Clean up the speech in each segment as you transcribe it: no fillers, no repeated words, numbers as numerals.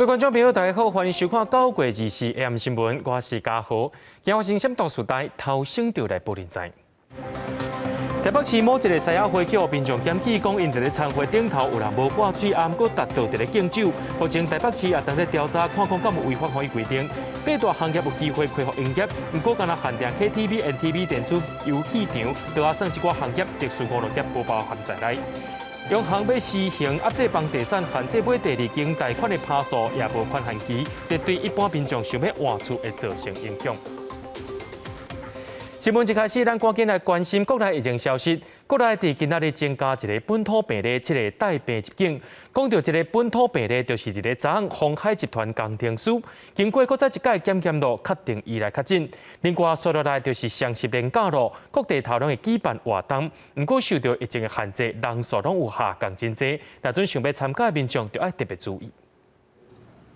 各位觀眾朋友，大家好，歡迎收看9月24 AM 新聞，我是嘉豪。今日發生啥物大事代，頭先就來報恁知。台北市某一个獅仔會去予民眾檢舉，講𪜶佇咧餐會頂頭有人無掛喙罨，閣達到佇咧敬酒。目前台北市也正咧調查，看看敢有違反防疫規定。八大行業有機會恢復營業，毋過干焦限定 KTV、MTV、電子遊戲場，桌仔耍這寡行業，特殊娛樂業無包含在內。央行欲施行壓制房地產，限制買第二間貸款的趴數，也無寬限期，這對一般民眾想欲換厝會造成影響。新聞一開始，咱趕緊來關心國內疫情消息。國內佇今仔日增加一个本土病例，七个帶病入境。講著這个本土病例，就是一个昨昏鴻海集團工程師，經過閣再一擺檢驗後，確定伊來確診。另外，紲落來就是雙十連假囉，各地頭攏會舉辦活動，毋過受著疫情的限制，人數攏有下降真濟。若準想欲參加的民眾，就愛特別注意。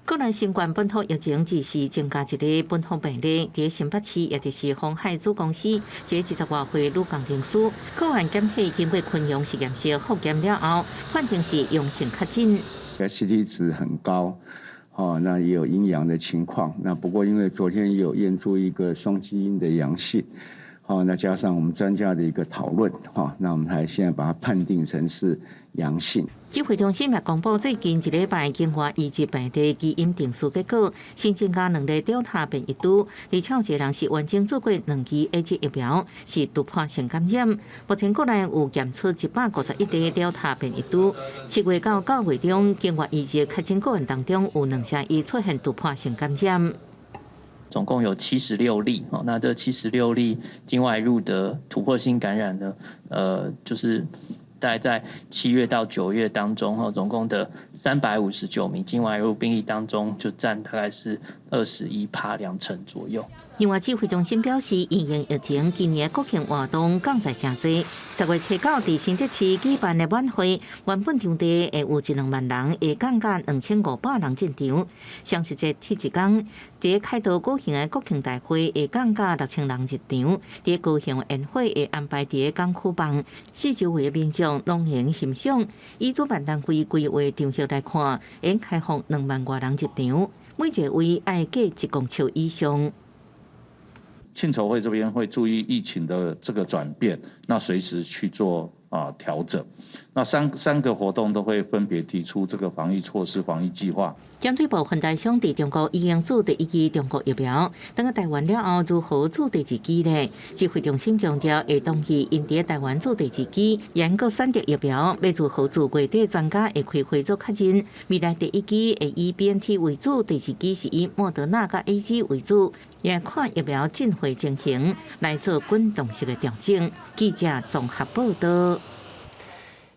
國內新冠本土疫情持續增加一个本土病例，佇新北市，也就是鴻海子公司，一个20外歲女工程師，抗原檢體經過昆陽實驗室複檢了後，判定是陽性確診。 CT 值很高，哦，那也有陰陽的情況。那不過因為昨天也有驗出一個雙基因的陽性，好，那加上我們專家的一個討論，哈，那我們還現在把它判定成是陽性。指揮中心也公布最近一禮拜境外移入病例基因定序結果，新增加兩例 Delta 變異株，而且有一個人是完整注過兩劑 AZ 疫苗，是突破性感染。目前國內有檢出151例 Delta 變異株，7月到9月中境外移入確診個案當中有21%出現突破性感染。總共有七十六例，哦，那這七十六例境外入的突破性感染呢，就是大概在7月到9月當中，哈，總共的359名境外入病例當中，就佔大概是21趴2成左右。另外，指揮中心表示，因應疫情，今年國慶活動降載誠濟。10月7號佇新竹市舉辦的晚會，原本場地會有一兩萬人，會降到2500人進場。雙十節佇一工，佇凱道舉行的國慶大會會降到6000人入場。佇高雄煙火會安排佇港區放，四周圍的民眾攏會欣賞。以主辦單位規劃場域來看，會開放2萬外人入場，每一个位愛隔1公尺以上。慶籌會這邊會注意疫情的這個轉變，那隨時去做調整。那三個活動都會分別提出這個防疫措施、防疫計劃。針對部分台商佇中國已經注第一劑中國疫苗，轉來台灣了後如何注第二劑呢？指揮中心強調會同意𪜶佇台灣注第二劑，嚴格選擇疫苗，欲如何注月底專家會開會做確認。未來第一劑會以 BNT 為主，第二劑是以莫德納佮 AZ 為主，也看疫苗進貨情形來做滾動式的調整。記者綜合報道。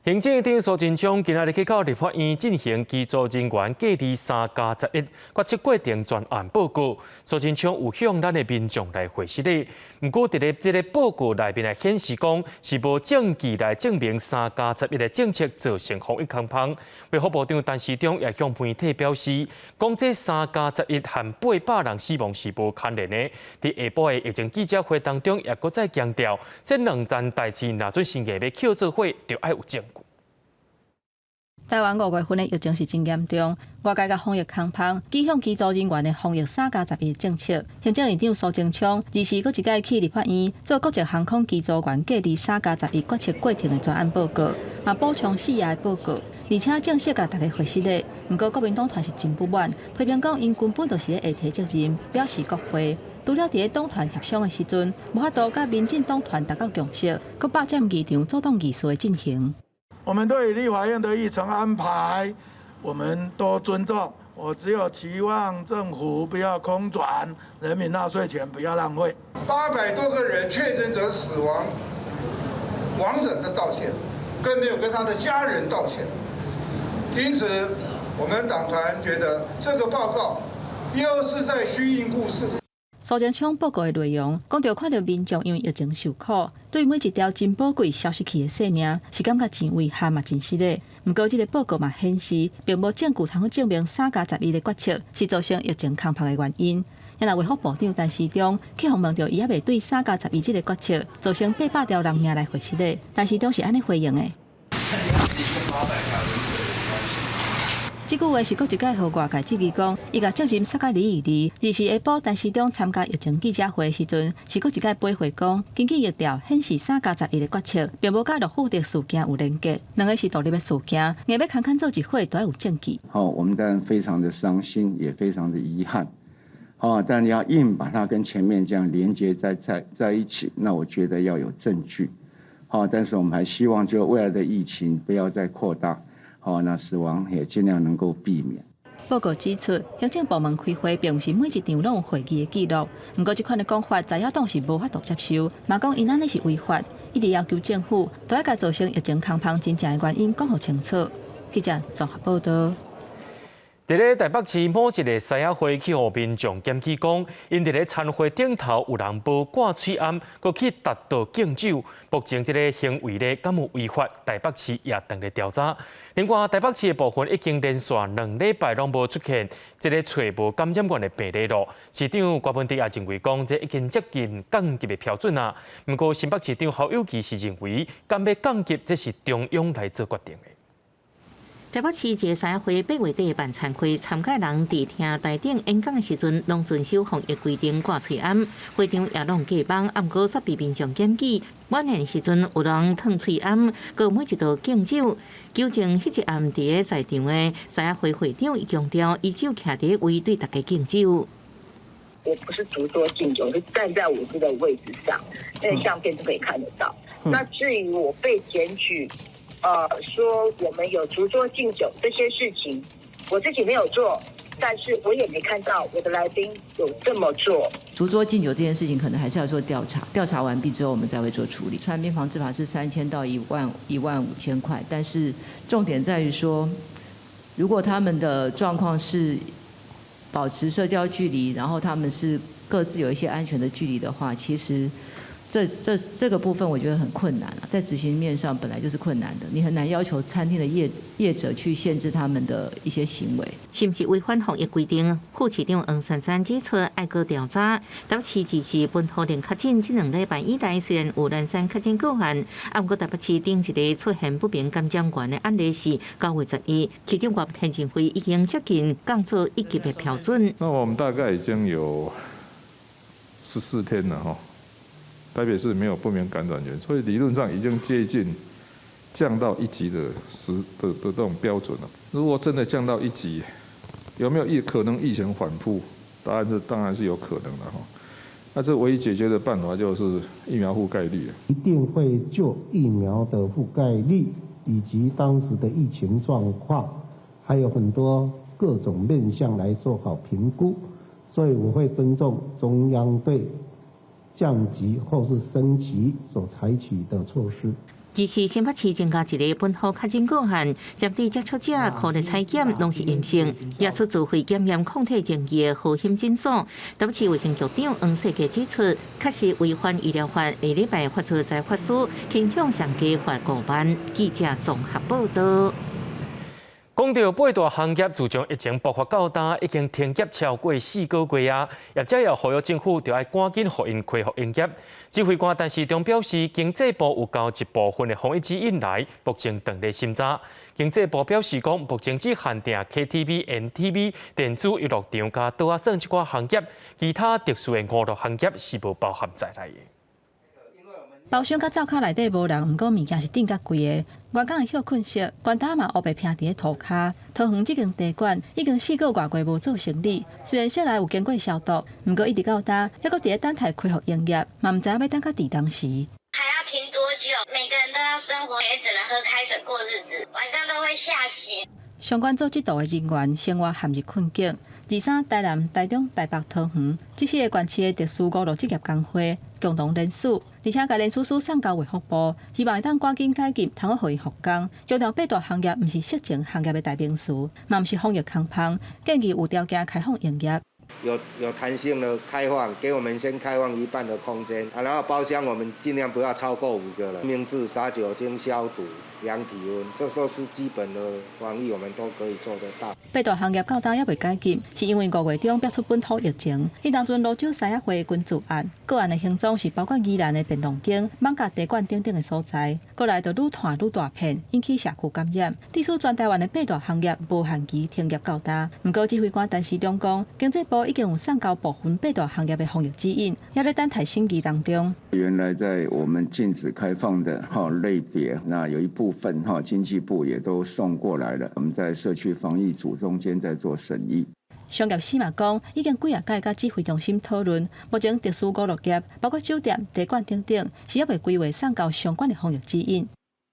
行政院長蘇貞昌今仔日去到立法院進行機組人員隔離3加11決策過程專案報告。蘇貞昌有向咱的民眾來回失禮，毋過佇咧這个報告內面來顯示講是無證據來證明三加十一的政策造成防疫空縫。衛福部長陳時中也向媒體表示，講這三加十一和800人死亡是無牽連的。佇下晡的疫情記者會當中，也閣再強調，這兩件代誌若準是硬欲抾做伙，就愛有證據。台灣5月份的疫情是真嚴重，外界共防疫空縫，指向機組人員的防疫三加十一政策。行政院長蘇貞昌二時閣一擺去立法院做國籍航空機組員隔離三加十一決策過程的專案報告，嘛補充四頁的報告，而且正式共大家回失禮。毋過國民黨團是真不滿，批評講𪜶根本就是咧下提責任，表示駁回。除了佇咧黨團協商的時陣，無法度佮民進黨團達到共識，閣霸佔議場阻擋議事的進行。我們對立法院的議程安排，我們都尊重。我只有期望政府不要空轉，人民納稅錢不要浪費。800多個人確診者死亡，亡者的道歉，更沒有跟他的家人道歉。因此，我們黨團覺得這個報告又是在虛應故事。蘇貞昌報告的內容，講著看著民眾因為疫情受苦，對每一條真寶貴消失去的性命，是感覺真遺憾嘛，真失禮。毋過，這个報告嘛顯示，並無證據通去證明三加十一的決策是造成疫情空縫的原因。若衛福部長陳時中去予問著，伊猶未對三加十一這个決策造成800條人命來回失禮，陳時中是按呢回應的。這句話是閣一擺予外界質疑講，伊共責任卸予李義利。二是下晡陳時中參加疫情記者會時陣，是閣一擺回回講，根據疫調顯示3加11的決策，並無佮諾富特事件有連結，兩个是獨立的事件，硬欲牽牽做一伙，都愛有證據。好，我們當然非常的傷心，也非常的遺憾。哦，但你要硬把它跟前面這樣連接在一起，那我覺得要有證據。好，但是我們還希望就未來的疫情不要再擴大，好，那死亡也盡量能夠避免。報告指出，行政部門開會並毋是每一場攏有會議的記錄，毋過這款的講法，在野黨是無法度接受，嘛講𪜶按呢是違法，一直要求政府都愛共造成疫情空芳真正的原因講予清楚。記者綜合報道。佇咧台北市某一个獅仔會去予民眾檢舉講，𪜶佇咧餐會頂頭有人無掛喙罨，閣去踏桌敬酒，目前這个行為咧敢有違法？台北市也正咧調查。另外，台北市的部分已經連續2禮拜攏無出現這个揣無感染源的病例囉。市長柯文哲也認為講，這已經接近降級的標準啊。毋過新北市長侯友宜是認為，敢欲降級，這是中央來做決定的。台北市一个獅仔會八月底辦餐會，參加人佇聽台頂演講的時陣，攏遵守防疫規定掛喙罨，會場也攏隔網，毋過煞被民眾檢舉。晚宴時陣有人脫喙罨，閣每一桌敬酒。糾正彼一暗佇咧在場的獅仔會會長伊強調，伊只有徛佇位對大家敬酒。我不是逐桌敬酒，我是站在我這個位置上，那個相片都可以看得到。那至於我被檢舉，說我們有逐桌敬酒這些事情，我自己沒有做，但是我也沒看到我的來賓有這麼做。逐桌敬酒這件事情，可能還是要做調查，調查完畢之後，我們再會做處理。傳染病防治法是3000到1萬1萬5千塊，但是重點在於說，如果他們的狀況是保持社交距離，然後他們是各自有一些安全的距離的話，其實這個部分我覺得很困難啊，在執行面上本來就是困難的，你很難要求餐廳的業者去限制他們的一些行為。是毋是違反防疫規定？副市長黃珊珊指出，愛閣調查。台北市只是本土零確診，這2禮拜以來雖然有南山確診個案，毋過台北市頂一个出現不明感染源的案例是9月11，市長郭天認為已經接近降做一級的標準。那我們大概已經有14天了哈。台北市沒有不明感染源，所以理論上已經接近降到一級的時的的這種標準了。如果真的降到一級，有沒有可能疫情反撲？答案是當然是有可能的哈。那這唯一解決的辦法就是疫苗覆蓋率。一定會就疫苗的覆蓋率以及當時的疫情狀況，還有很多各種面向來做好評估。所以我會尊重中央對降級或是升級所採取的措施。只是新北市增加一个本土確診個案，針對接觸者可能採檢攏是陰性，也出自費檢驗抗體證據的和興診所。台北市衛生局長黃世傑指出，確實違反醫療法，下禮拜發出裁罰書，傾向上加罰5萬。記者綜合報道。講到八大行業，自從疫情爆發到今，已經停業超過4個月啊！業者也呼籲政府著愛趕緊予𪜶恢復營業。指揮官陳時中表示，經濟部有交一部分的防疫指引來，目前正咧審查。經濟部表示講，目前只限定 KTV、MTV、電子遊樂場佮桌仔耍這寡行業，其他特殊的娛樂行業是無包含在內的。包廂佮灶跤內底無人，毋過物件是釘佮規个。員工的歇睏室，關刀嘛烏白徛佇咧塗跤。桃園這間茶館已經4個外月無做生理，雖然室內有經過消毒，毋過一直到今，猶閣佇咧等待恢復營業，嘛毋知影欲等到佇當時。還要停多久？每個人都要生活，也只能喝開水過日子，晚上都會嚇醒。相關做這道的人員生活陷入困境。23、台南、台中、台北、桃園這四个縣市的特殊娛樂職業工會共同聯署，而且共聯署書送交衛福部，希望會當趕緊解禁，通好予𪜶復工。強調八大行業毋是色情行業的代名詞，嘛毋是防疫空芳，建議有條件開放營業。有彈性的開放，給我們先開放一半的空間，啊，然後包廂我們盡量不要超過五個人，實名制灑酒精消毒。量體溫，這都是基本的防疫，我們都可以做得到。八大行業到今猶未解禁，是因為5月中爆出本土疫情。彼當陣蘆洲獅仔會群聚案，個案的行蹤是包括宜蘭的電動間、艋舺茶館等等的所在。過來就愈傳愈大片，引起社區感染。致使全台灣的八大行業無限期停業到今。毋過指揮官陳時中講，經濟部已經有送交部分八大行業的防疫指引，猶咧等待審議當中。原來在我們禁止開放的哈類別，那有一部分哈經濟部也都送過來了，我們在社區防疫組中間在做審議。商業司嘛講，已經幾仔擺佮指揮中心討論，目前特殊娛樂業，包括酒店、茶館等等，是猶未規劃送交相關的防疫指引。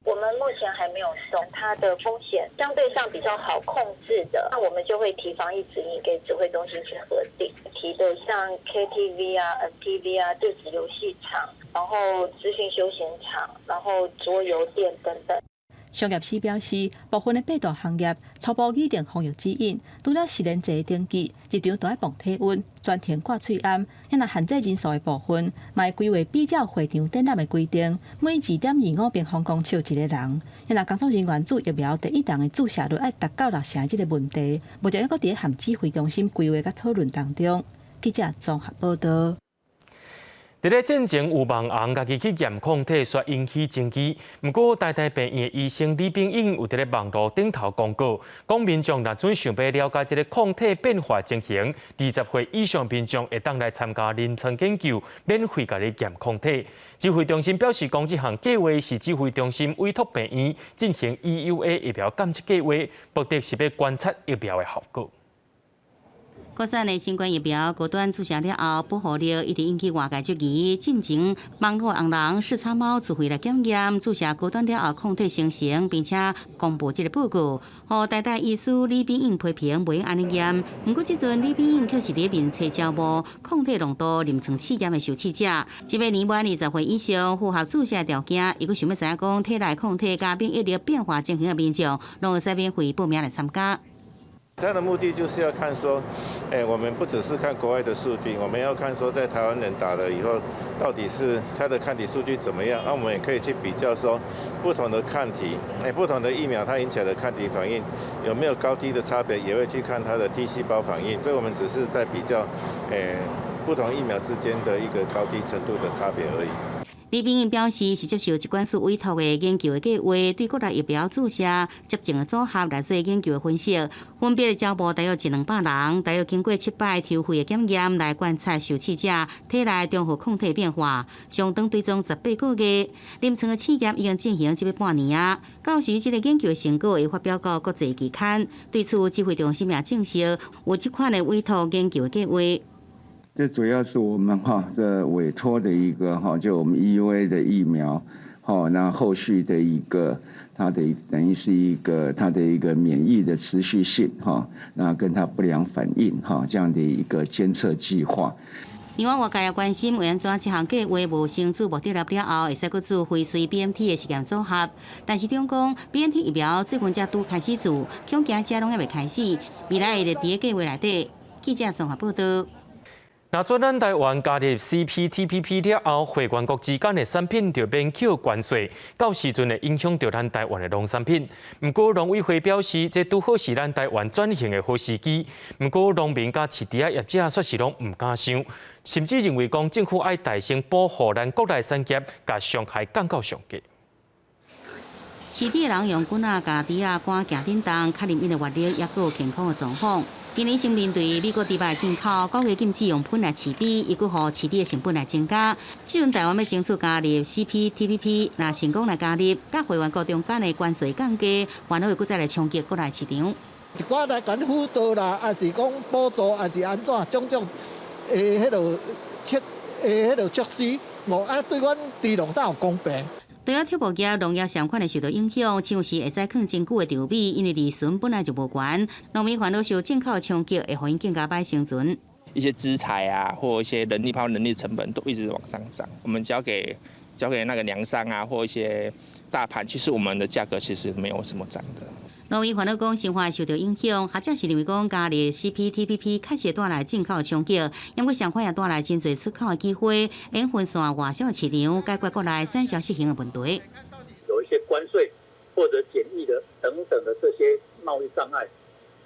我們目前還沒有送，它的風險相對上比較好控制的，那我們就會提防疫指引給指揮中心去核定。提的像 KTV 啊、MTV 啊、電子遊戲場，然後資訊休閒場，然後桌遊店等等。商業司表示，部分的八大行業初步擬定防疫指引，除了實聯制登記，入場都愛磅體溫、全程掛喙罨，抑若限制人數的部分，嘛會規劃比照會場展覽的規定，每2.25平方公尺一個人。抑若工作人員注疫苗第一針的注射率愛達到6成這个問題，目前猶閣佇咧和指揮中心規劃佮討論當中。記者綜合報導。佇咧進前有網紅家己去驗抗體，煞引起爭議。毋過台大病院的醫生李秉穎有佇咧網路頂頭公告，講民眾若準想欲了解這个抗體變化情形，20歲以上民眾會當來參加臨床研究，免費共你驗抗體。指揮中心表示，講這項計劃是指揮中心委託病院進行 EUA 疫苗監測計劃，目的是欲觀察疫苗的效果。國產的新冠疫苗高端注射了後，保護力一直引起外界質疑。進前網路紅人四叉貓自費來檢驗注射高端了後抗體生成，並且公布這个報告，予台大醫師李秉穎批評袂用按呢驗。毋過這陣李秉穎卻是佇面冊招募抗體濃度臨床試驗的受試者，這欲年滿20歲以上符合注射條件，伊閣想欲知影講體內抗體佮免疫力變化情形的民眾，攏會使免費報名來參加。他的目的就是要看說，我們不只是看國外的數據，我們要看說在台灣人打了以後，到底是他的抗體數據怎麼樣？那我們也可以去比較說，不同的抗體，不同的疫苗它引起來的抗體反應有沒有高低的差別，也會去看它的 T 細胞反應。所以我們只是在比較，不同疫苗之間的一個高低程度的差別而已。李秉穎表示，是接受疾管署委託的研究的計劃，對國內疫苗注射接種的組合來做研究的分析，分別招募大約一兩百人，大約經過七擺抽血的檢驗來觀察受試者體內中和抗體變化，相當追蹤18個月。臨床的試驗已經進行這欲半年啊，到時這个研究的成果會發表到國際期刊。對此，指揮中心也證實有這款的委託研究的計劃。這主要是我們哈這委託的一個哈，就我們 EUA 的疫苗，哈，那後續的一個它的等於是一個它的一個免疫的持續性哈，那跟它不良反應哈這樣的一個監測計劃。另外，外界也關心，為按怎這項計劃無先注目的了後，會使閣做輝瑞 BNT 的試驗組合？但是中講 BNT 疫苗最近才拄開始做，恐驚這攏猶未開始，未來會佇計劃內底。記者綜合報導。若準咱台灣加入 CPTPP 了後，會員國之間的產品就免扣關稅，到時陣會影響著咱台灣的農產品。毋過農委會表示，這拄好是咱台灣轉型的好時機。毋過農民佮飼豬仔業者煞是攏毋敢想，甚至認為講政府愛大聲保護咱國內產業，共傷害降到上低。飼豬的人用棍仔共豬仔趕行振動，確認𪜶的活力，抑閣有健康的狀況。今年先面對美國豬肉進口，九月禁止用噴來飼豬，伊閣予飼豬的成本來增加。這陣台灣欲爭取加入 CPTPP，若成功來加入，佮會員國中間的關稅降低，煩惱會閣再來衝擊國內市場。一寡來共輔導啦，抑是講補助，抑是按怎種種的彼落策，的彼落措施，無啊對阮豬農才有公平。除了畜牧業、農業相款會受到影響，像是會使囥真久的稻米，因為利潤本來就無懸，農民煩惱受進口衝擊，會予𪜶更加歹生存。一些資材啊，或一些人力、包括人力成本都一直往上漲。我們交給那個糧商啊，或一些大盤，其實我們的價格其實沒有什麼漲的。農民煩惱講，生活會受到影響，學者是認為講加入 CPTPP 確實帶來進口衝擊，毋過相反也帶來真濟出口的機會，用分散外銷市場，解決國內產銷失衡的問題。有一些關稅。或者檢疫的等等的這些貿易障礙。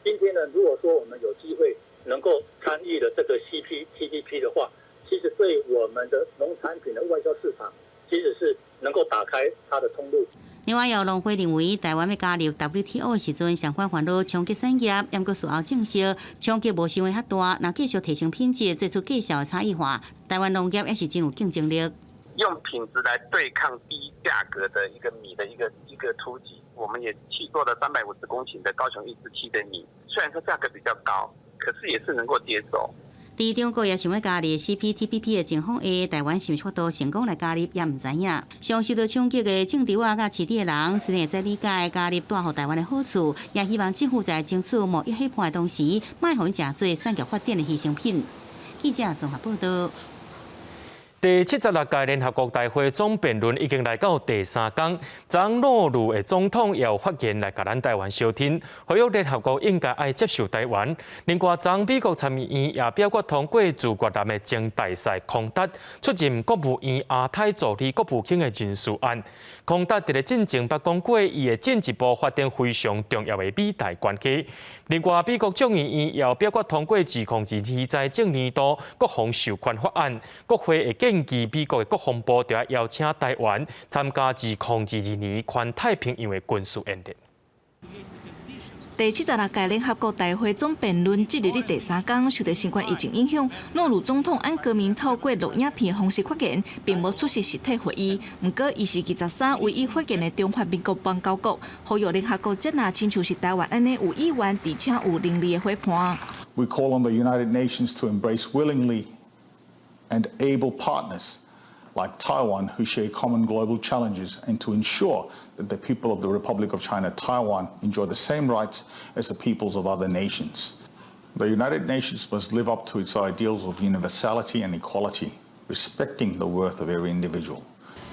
今天呢，如果說我們有機會能夠參與了這個 CPTPP 的話，其實對我們的農產品的外銷市場，其實是能夠打開它的通路。另外，有農會認為，台灣欲加入 WTO 的時陣，相關煩惱衝擊產業，毋過事後證實衝擊無想的遐大。若繼續提升品質，做出價效的差異化，台灣農業也是真有競爭力。用品質來對抗低價格的一個米的一個突擊，我們也去做了350公頃的高雄一支七的米，雖然說價格比較高，可是也是能夠接受。佇中國也想欲加入 CPTPP 的情況下，台灣是毋是法度成功來加入，也毋知影。上受到衝擊的種稻仔佮飼豬的人，雖然會使理解加入帶予台灣的好處，也希望政府在爭取貿易夥伴的同時，莫予𪜶食做產業發展的犧牲品。記者綜合報道。第76屆聯合國大會總辯論已經來到第三工，昨諾魯的總統也有發言來共咱台灣相挺，呼籲聯合國應該愛接受台灣。另外，昨美國參議院也表決通過駐越南的前大使孔達出任國務院亞太助理國務卿的人事案。孔達佇咧進前捌講過，伊會進一步發展非常重要的美台關係。另外，美國眾議院也有表決通過2022財政年度國防授權法案，國會會建議美國的國防部著愛邀請台灣參加2022年環太平洋的軍事演習。第76屆聯合國大會總辯論這日的第三工，受著新冠疫情影響，諾魯總統安格明透過錄影片方式發言，並無出席實體會議。毋過，伊是23唯一發言的中華民國邦交國，呼籲聯合國接納親像是台灣按呢有意願而且有能力的夥伴。 We call on the United Nations to embrace willingly and able partners like Taiwan who share common global challenges and to ensure that the people of the Republic of China, Taiwan, enjoy the same rights as the peoples of other nations. The United Nations must live up to its ideals of universality and equality, respecting the worth of every individual.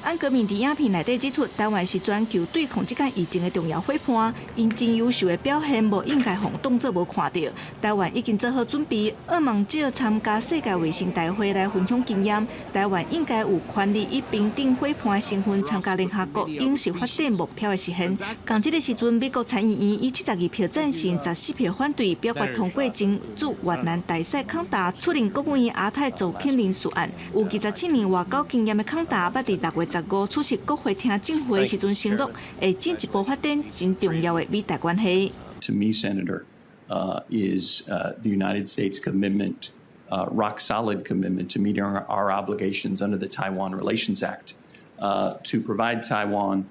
安格明佇影片內底指出，台灣是全球對抗這個疫情的重要夥伴，𪜶真優秀的表現無應該予人當做無看著。台灣已經做好準備，向望藉參加世界衛生大會來分享經驗。台灣應該有權利以平等夥伴的身份參加聯合國永續發展目標的實現。仝這个時陣，美國參議院以72票贊成、14票反對，表決通過前駐越南大使孔達出任國務院亞太助卿人事案。有27年外交經驗的孔達，捌佇6月15出席國會聽證會時陣承諾，會進一步發展真重要的美台關係。 To me, Senator, is the United States commitment, rock solid commitment to meeting our obligations under the Taiwan Relations Act, to provide Taiwan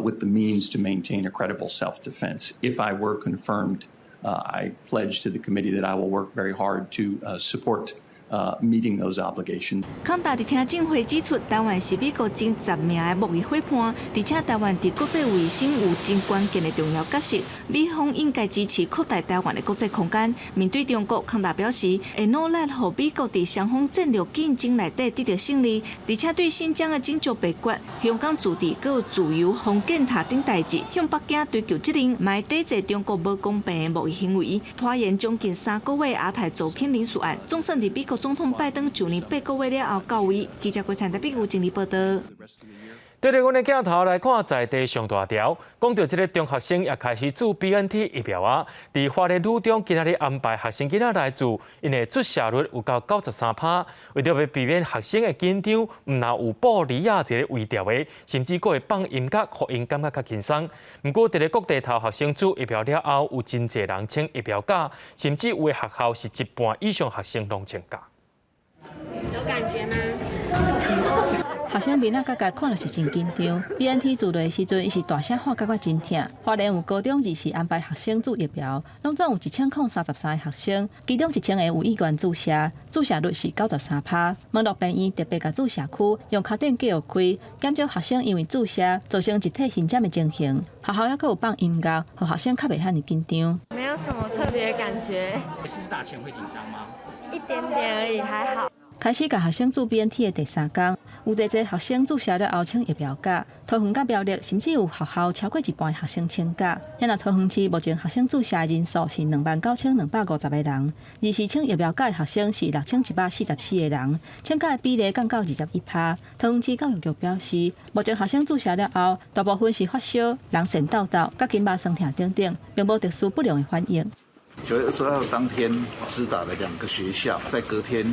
with the means to maintain a credible self-defense. If I were confirmed, I pledge to the committee that I will work very hard to support meeting those obligations. 康達佇聽證會指出，台灣是美國前10名的貿易夥伴，而且台灣佇國際衛生有真關鍵的重要角色，美方應該支持擴大台灣的國際空間。面對中國，康達表示會努力予美國佇雙方戰略競爭內底得著勝利，而且對新疆的種族滅絕、香港自治、閣有自由、防建塔等代誌，向北京追究責任，嘛會抵制中國無公平的貿易行為，拖延將近3個月亞太助卿人事案，總算佇美國總統拜登上年8個月了後到位。記者郭燦台北有整理報道。對著阮的鏡頭來看，在地上大條，講著這个中學生也開始注 BNT 疫苗啊。佇花蓮女中今仔日安排學生囡仔來注，𪜶的注射率有到93%。為著欲避免學生的緊張，毋但有布簾仔一个圍著的，甚至閣會放音樂，予𪜶感覺較輕鬆。毋過，佇咧各地頭學生注疫苗了後，有真濟人請疫苗假，甚至有的學校是一半以上學生攏請假。有感覺嗎？學生面仔角角看著是真緊張。BNT 注落的時陣，伊是大聲喊，感覺真疼。花蓮有高中二時安排學生注疫苗，攏總有1033個學生，其中1000個有意願注射，注射率是93%。吺樂病院特別共注射區用跤墊隔開，減少學生因為注射造成集體興染的情形。學校猶閣有放音樂，予學生較袂遐爾緊張。沒有什麼特別感覺。試打前會緊張嗎？一點點而已，還好。開始共學生注 BNT 的第三工，有濟濟學生注射了後請疫苗假，桃園佮苗栗甚至有學校超過一半學生請假。遐若桃園市目前學生注射人數是29,250個人，而是請疫苗假的學生是6,144個人，請假的比例降到21%。桃園市教育局表示，目前學生注射了後，大部分是發燒、人神抖抖、佮筋肉痠疼等等，並無特殊不良的反應。9月22號當天施打了兩個學校，在隔天，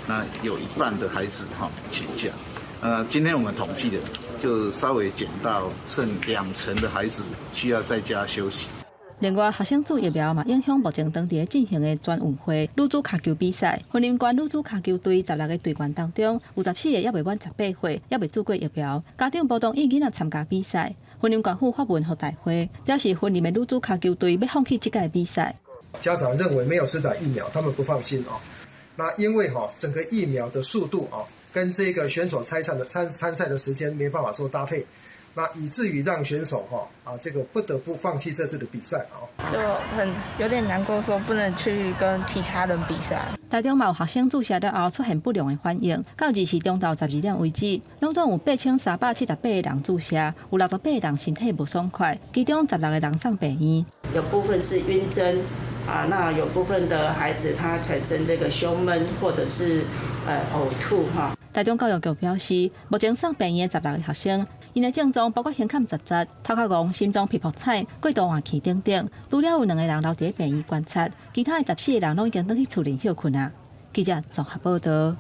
那有一半的孩子哈請假。今天我們統計的就稍微減到剩2成的孩子需要在家休息。另外，學生注疫苗嘛影響目前當地進行的全運會女子跤球比賽。雲林縣女子跤球隊16個隊員當中，有14個猶未滿18歲，猶未注過疫苗，家長無同意囡仔參加比賽。雲林縣府發文予大會，表示雲林的女子跤球隊欲放棄這屆比賽。家長認為沒有施打疫苗，他們不放心哦。那因為哈整個疫苗的速度啊，跟這個選手參賽的參賽的時間沒辦法做搭配，那以至於讓選手哈啊這個不得不放棄這次的比賽啊。就很有點難過，說不能去跟其他人比賽。台中嘛有學生注射了後出現不良的反應，到24中晝12點為止，攏總有8378個人注射，有68個人身體無爽快，其中16個人送病院。有部分是暈針。啊，那有部分的孩子他產生這個胸悶或者是嘔吐哈。台中教育局表示，目前送病院的16個學生，𪜶的症狀包括胸坎窒窒、頭殼戇、心臟噼噗彩、過度換氣等等。除了有兩個人留佇病院觀察，其他的14個人攏已經轉去厝裡歇睏啊。記者綜合報道。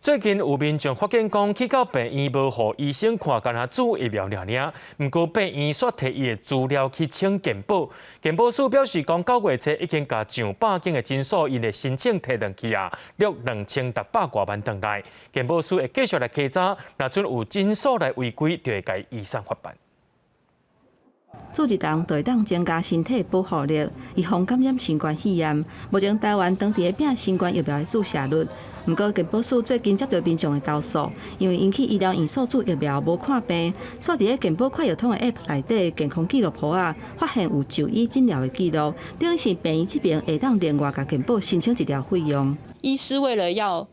最近有民眾發現講，去到病院無予醫生看，干焦注疫苗爾爾。毋過病院煞提伊的資料去請健保，健保署表示講，9月初已經共上百間的診所𪜶的申請提轉去啊，約2600外萬轉來。健保署會繼續來稽查，若準有診所來違規，就會共移送法辦。注一針就會當增加身體保護力，預防感染新冠肺炎。目前台灣當地拼新冠疫苗的注射率，毋過健保署最近接到民眾的投訴，因為𪜶去醫療院所注疫苗無看病，煞佇咧健保快藥通的 App 內底健康記錄簿仔，發現有就醫診療的記錄，等於是病院這邊會當另外共健保申請一條費用。醫師為了要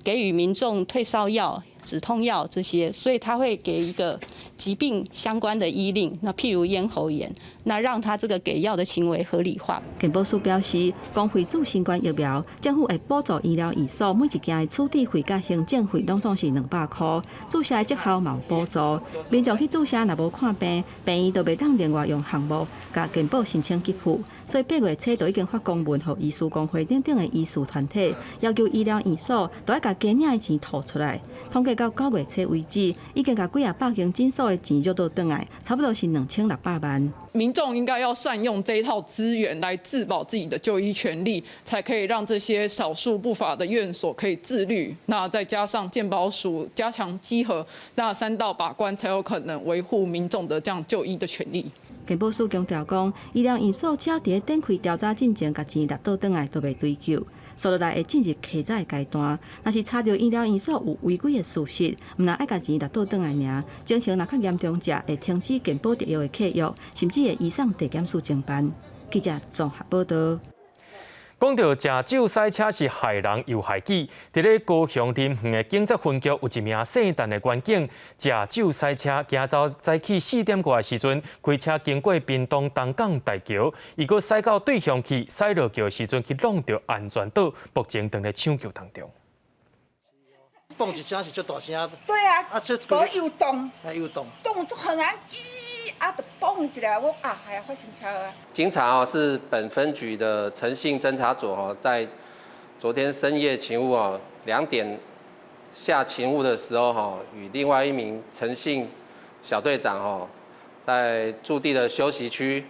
給予民眾退燒藥、止痛藥這些，所以他會給一個疾病相關的醫令，那譬如咽喉炎，那讓他這個給藥的行為合理化。健保署表示，公費注新冠疫苗，政府會補助醫療院所每一件的處置費佮行政費，攏總是200箍。注射的績效嘛有補助，民眾去注射若無看病，病院就袂當另外用項目共健保申請給付。所以8月初就已經發公文予醫師公會等等的醫師團體，要求醫療院所都愛共加領的錢吐出來。統計到9月初為止，已經共幾仔百間診所的錢約倒轉來，差不多是2600萬。民眾應該要善用這一套資源來自保自己的就醫權利，才可以讓這些少數不法的院所可以自律。那再加上健保署加強稽核，那三道把關，才有可能維護民眾的這樣就醫的權利。健保署強調講，醫療院所只要佇咧展開調查進前，共錢納倒轉來，就袂追究。紲落來會進入稽查的階段，若是查著醫療院所有違規的事實，毋但愛共錢納倒轉來爾，情形若較嚴重者，會停止健保特約的契約，甚至會移送地檢署偵辦。記者綜合報道。講到食酒駛車是害人又害己，佇咧高雄林園的警察分局有一名姓陳的員警，食酒駛車，今早早起4點外的時陣，開車經過屏東東港大橋，伊閣駛到對向去，駛落橋的時陣去挵著安全島，目前正咧搶救當中。嘣一聲是足大聲。對啊，啊，無油動，油動，動足遠啊，咦，啊，就嘣一下，我啊，還發生車禍。警察哦，是本分局的誠信偵查組哦，在昨天深夜勤務哦，2點下勤務的時候哈，與另外一名誠信小隊長哦，在駐地的休息區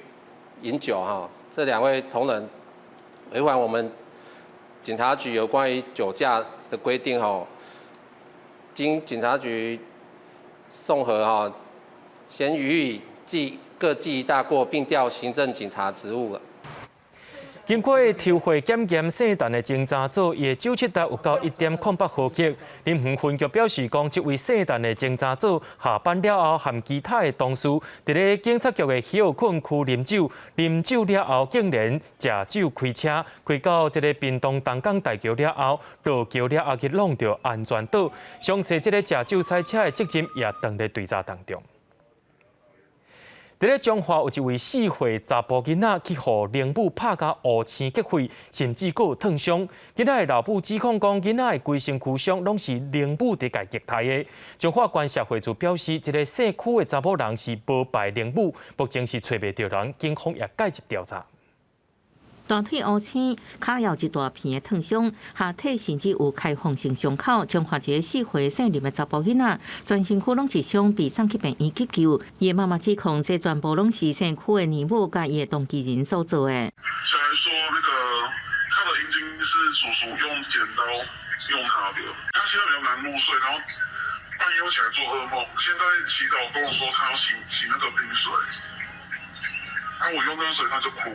飲酒哈，這兩位同仁違反我們警察局有關於酒駕的規定哦，經警察局綜合哈，先予以記各記一大過，並調行政警察職務了。經過抽血檢驗姓陳的偵查組，伊的酒測值有到1.08毫克。林園分局表示講，這位姓陳的偵查組下班了後，和其他的同事佇咧警察局的歇睏區啉酒，啉酒了後竟然食酒開車，開到這个屏東東港大橋了後，落橋了後去挵著安全島。詳細這个食酒駛車的責任也當咧追查當中。佇咧彰化有一位4歲查埔囡仔去予靈母拍甲烏青結血，甚至閣有燙傷。囡仔的老母指控講，囡仔的規身軀傷攏是靈母佇共虐待的。彰化縣社會處表示，這个姓許的查某人是無牌靈母，目前是揣袂著人，警方也介入調查。大腿烏青，跤有一大片的燙傷，下體甚至有開放性傷口。彰化一个4歲姓林的查埔囡仔，全身軀攏是傷，被送去病院急救。伊的媽媽指控，這全部攏是姓許的娘母佮伊的同居人所做的。小孩說，那個他的陰莖是叔叔用剪刀用他的，他現在比較難入睡，然後半夜起來做噩夢。現在洗澡跟我說他要洗洗那個冰水，啊，我用那個水他就哭。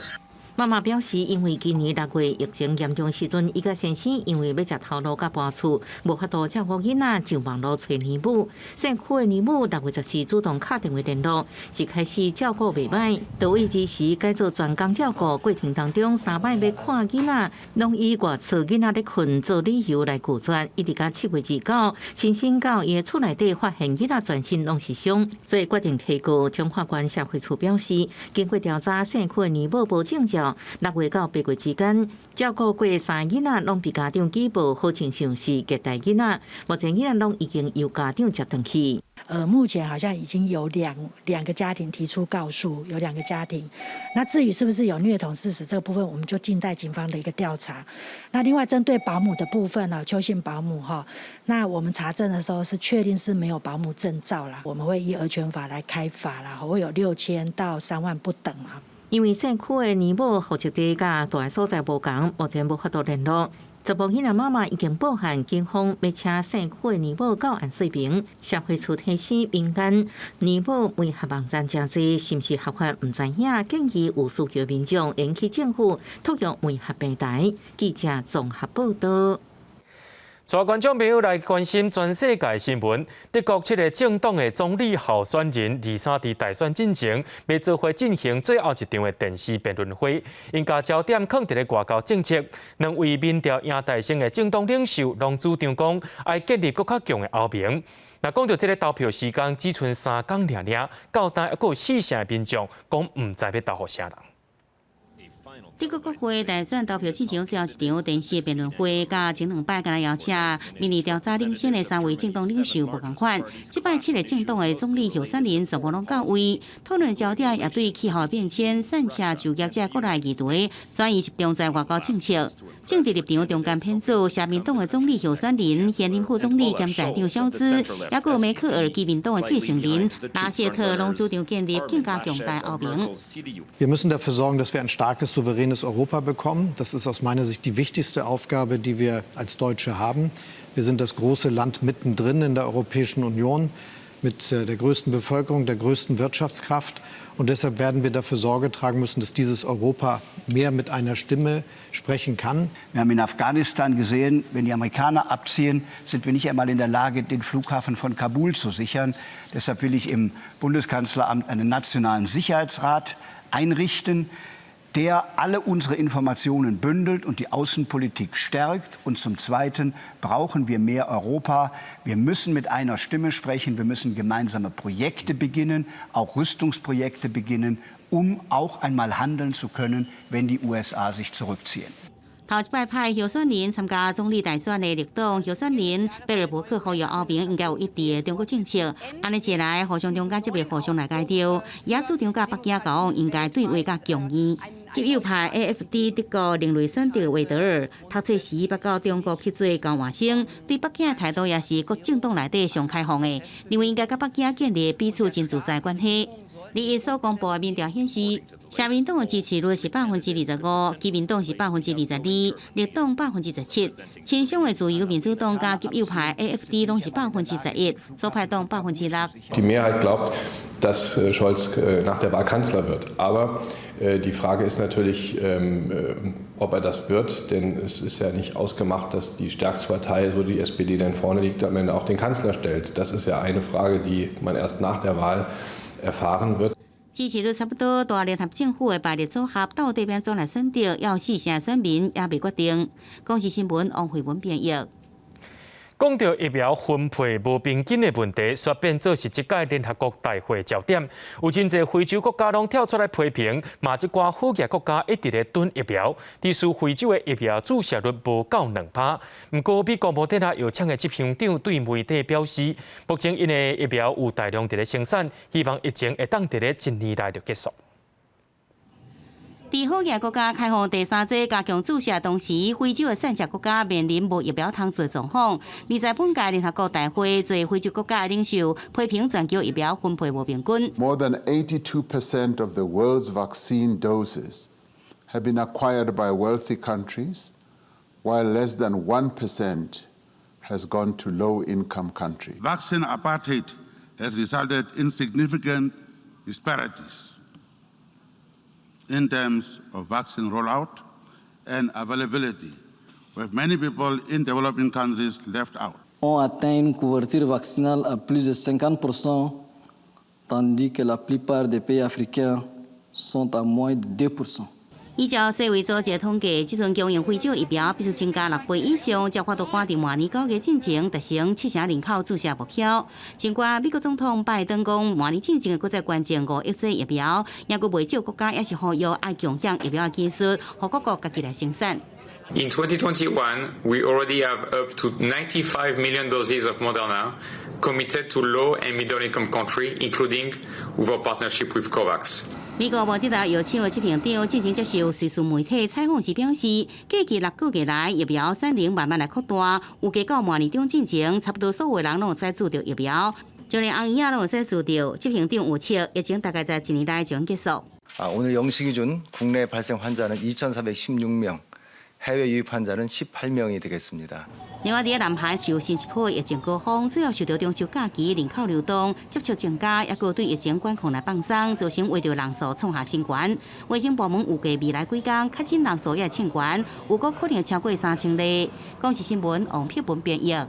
媽媽表示，因為今年6月疫情嚴重時陣，伊佮先生因為欲食頭路佮搬厝，無法度照顧囡仔，就網路揣娘母。姓許的娘母6月14主動敲電話聯絡，一開始照顧袂䆀，到位之時改做專工照顧，過程當中三擺欲看囡仔，攏以外厝囡仔咧睏做理由來拒絕。一直到7月29，親身到伊的厝內底發現囡仔全身攏是傷，所以決定提告。彰化縣社會處表示，經過調查，姓許的娘母無證照。6月到8月之間，照顧過三个囡仔，攏被家長舉報，好親像是虐待囡仔。目前囡仔攏已經由家長接轉去。目前好像已經有兩個家庭提出告訴，有兩個家庭。那至於是不是有虐童事實，這個部分我們就靜待警方的一個調查。那另外針對保姆的部分呢，邱姓保姆哈，那我們查證的時候是確定是沒有保姆證照啦，我們會依兒權法來開罰啦，會有6000到3萬不等啊。因為姓許的娘母戶籍地佮住的所在無仝，目前無法度聯絡。查埔囡仔媽媽已經報案，警方欲請姓許的娘母到案說明。社會處提醒民間娘母媒合網站誠濟，是毋是合法毋知影，建議有需求民眾應去政府托育媒合平台。記者綜合報導。帶觀眾朋友來關心全世界新聞。德國七個政黨的總理候選人23佇大選進前，欲做伙進行最後一場的電視辯論會，𪜶共焦點囥佇咧外交政策。兩位民調贏大勝的政黨領袖，攏主張講愛建立閣較強的歐盟。若講著這个投票時間只賰3工爾爾，到今猶閣有四成的民眾講毋知欲投予啥人。德國國會大選投票進行最後一場電視辯論會，佮前兩擺敢若邀請民意調查領先的三位政黨領袖無仝款。這擺七个政黨的總理候選人全部攏到位，討論焦點也對氣候變遷、散赤就業這國內議題轉移集中在外交政策。政治立場中間偏左，社民黨的總理候選人、現任副總理兼財長蕭茲，抑閣梅克爾基民黨的繼承人拉謝特，攏主張建立更加強大歐盟。 Wir müssen dafür sorgen, dass wir ein starkes, souveränes Europa bekommen. Das ist aus meiner Sicht die wichtigste Aufgabe, die wir als Deutsche haben. Wir sind das große Land mittendrin in der Europäischen Union mit der größten Bevölkerung, der größten Wirtschaftskraft. Und deshalb werden wir dafür Sorge tragen müssen, dass dieses Europa mehr mit einer Stimme sprechen kann. Wir haben in Afghanistan gesehen, wenn die Amerikaner abziehen, sind wir nicht einmal in der Lage, den Flughafen von Kabul zu sichern. Deshalb will ich im Bundeskanzleramt einen nationalen Sicherheitsrat einrichten, der alle unsere Informationen bündelt und die Außenpolitik stärkt. Und zum Zweiten brauchen wir mehr Europa. Wir müssen mit einer Stimme sprechen. Wir müssen gemeinsame Projekte beginnen, auch Rüstungsprojekte beginnen, um auch einmal handeln zu können, wenn die USA sich zurückziehen. 頭一擺派候選人參加總理大選的綠黨候選人貝爾伯克呼籲歐盟應該有一致的中國政策，按呢一來互相中間則袂互相來解著，也主張佮北京交往應該對話較強硬。極右派 AFD 德國另類選擇韋德爾，讀冊時捌到中國去做交換生，對北京的態度也是各政黨內底上開放的，認為應該佮北京建立彼此真自在關係。而𪜶所公布的民調顯示，社民黨的支持率是25%，基民黨是22%，綠黨17%。親雙的自由民主黨佮極右派 AfD 攏是11%，左派黨6%。 Die Mehrheit glaubt, dass Scholz nach der Wahl Kanzler wird. Aber die Frage ist natürlich, ob er das wird, denn es ist ja nicht ausgemacht, dass die stärkste Partei, so die SPD, dann vorne liegt, am Ende auch den Kanzler stellt. Das ist ja eine Frage, die man erst nach der Wahl erfahren wird. 支持率差不多，大聯合政府的排列組合到底欲按怎來選擇，猶有四成選民猶未決定。公視新聞王慧文編譯。講到疫苗分配無平均的問題，煞變做是這屆聯合國大會焦點。有真濟非洲國家攏跳出來批評，罵這寡好額國家一直咧囤疫苗，致使非洲的疫苗注射率無夠2%。毋過美國莫德納藥廠的執行長對媒體表示，目前𪜶的疫苗有大量佇咧生產，希望疫情會當佇咧一年內就結束。佇好額國家開放第三劑加強注射同時，非洲的散赤國家面臨無疫苗通做狀況。而在本屆聯合國大會，濟非洲國家的領袖批評全球疫苗分配無平均。 More than 82% of the world's vaccine doses have been acquired by wealthy countries, while less than 1% has gone to low-income countries. Vaccine apartheid has resulted in significant disparities in terms of vaccine rollout and availability, with many people in developing countries left out. Ont atteint une couverture vaccinale à plus de 50%, tandis que la plupart des pays africains sont à moins de 2%. 依照世衛組織統計，這陣供應非洲疫苗必須增加六倍以上，才有法度趕佇明年9月進前達成七成人口注射目標。儘管美國總統拜登講，明年進前會閣再捐贈5億劑疫苗，猶閣袂少國家也是呼籲愛共享疫苗的技術，予各國家己來生產。 In 2021, we already have up to 95 million doses of Moderna committed to low and middle income countries, including with our partnership with COVAX. 美國莫德納藥廠的執行長進前接受瑞士媒體採訪時表示，過去6個月來疫苗產能慢慢來擴大，預計到明年中進前，差不多所有人攏會使注著疫苗，就連紅嬰仔攏會使注著。執行長預測，疫情大概在一年內就結束。 아, 오늘 0시 기준 국내 발생 환자는 2,416명, 해외 유입 환자는 18명이 되겠습니다. 另外，佇南韓是有新一波疫情高峰，主要受著中秋假期人口流動、接觸增加，抑閣對疫情管控來放鬆，造成患著人數創下新高。衛生部門預計未來幾工確診人數也會衝懸，有可能超過3000例。公視新聞王碧文編譯。